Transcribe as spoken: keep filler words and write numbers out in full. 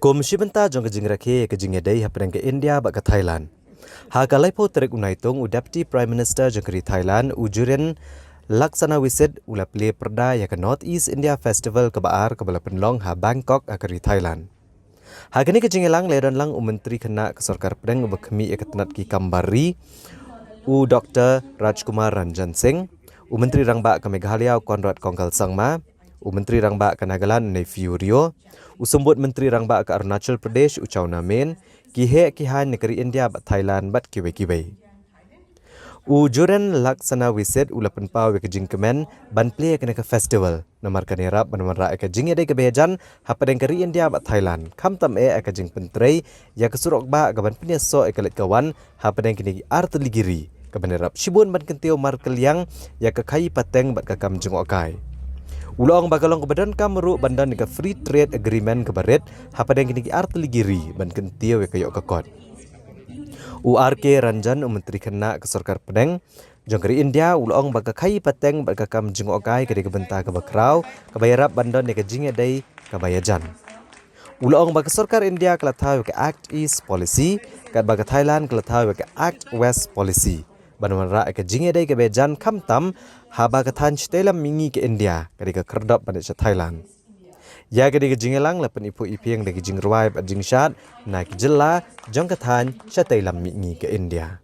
Kum shi bynta jong ka jingrakhe ïa ka jingïadei hapdeng ka India bad ka Thailand, ha ka laiphew tarik u Naitung, u Deputy Prime Minister jong ka ri Thailand, u Jurin Laksanawitsit, u la plie pyrda ïa ka North East India Festival kaba ar kaba la pynlong ha Bangkok ha ka ri Thailand. Ha kane ka jingïalang la ïadon lang u Myntri Khynnah ka Sorkar Pdeng uba khmih ïa ka tnat ki kam bar ri, u Doktor Rajkumar Ranjan Singh, u Myntri Rangbah ka Meghalaya u Conrad Kongkal Sangma, u Myntri Rangbah ka Nagaland u Neiphiu Rio, u Symbud Myntri Rangbah ka Arunachal Pradesh u Chowna Mein, ki heh ki haiñ na ka ri India bad Thailand bad kiwei kiwei. U Jurin Laksanawitsit u la pynpaw ïa ka jingkmen ban plie ïa kane ka festival namar kan ïarap ban wanrah ïa ka jingïadei kaba ïajan hapdeng ka ri India bad Thailand, khamtam eh ïa ka jingpyntrei ïa ka surok bah kaban pynïasoh ïa ka leit ka wan hapdeng kine ki artylli ki ri, kaban ïarap shibun ban kyntiew markylliang ïa ka khaïi pateng bad ka kam jngohkai. U la ong ba ka long kaba donkam ruh ban don ïa ka Free Trade Agreement kaba rit hapdeng kine ki artylli ki ri ban kyntiew ïa ka ïoh ka kot. U R K Ranjan, u Myntri Khynnah ka Sorkar Pdeng jong ka ri India, u la ong ba ka khaïi pateng bad ka kam jngohkai ka dei ka bynta kaba khraw kaba ïarap ban don ïa ka jingïadei kaba ïajan. U la ong ba ka Sorkar India ka la thaw ïa ka Act East Policy, katba ka Thailand ka la thaw ïa ka Act West Policy, ban wanrah ïa ka jingïadei kaba ïajan, khamtam haba ka thaiñ shatei lam mihngi ka India ka dei ka khyrdop ban leit sha Thailand. Ïa kane ka jingïalang la pyniphuh iphieng da ki jingrwai bad jingshad na ki jylla jong ka thaiñ shatei lam mihngi ka India.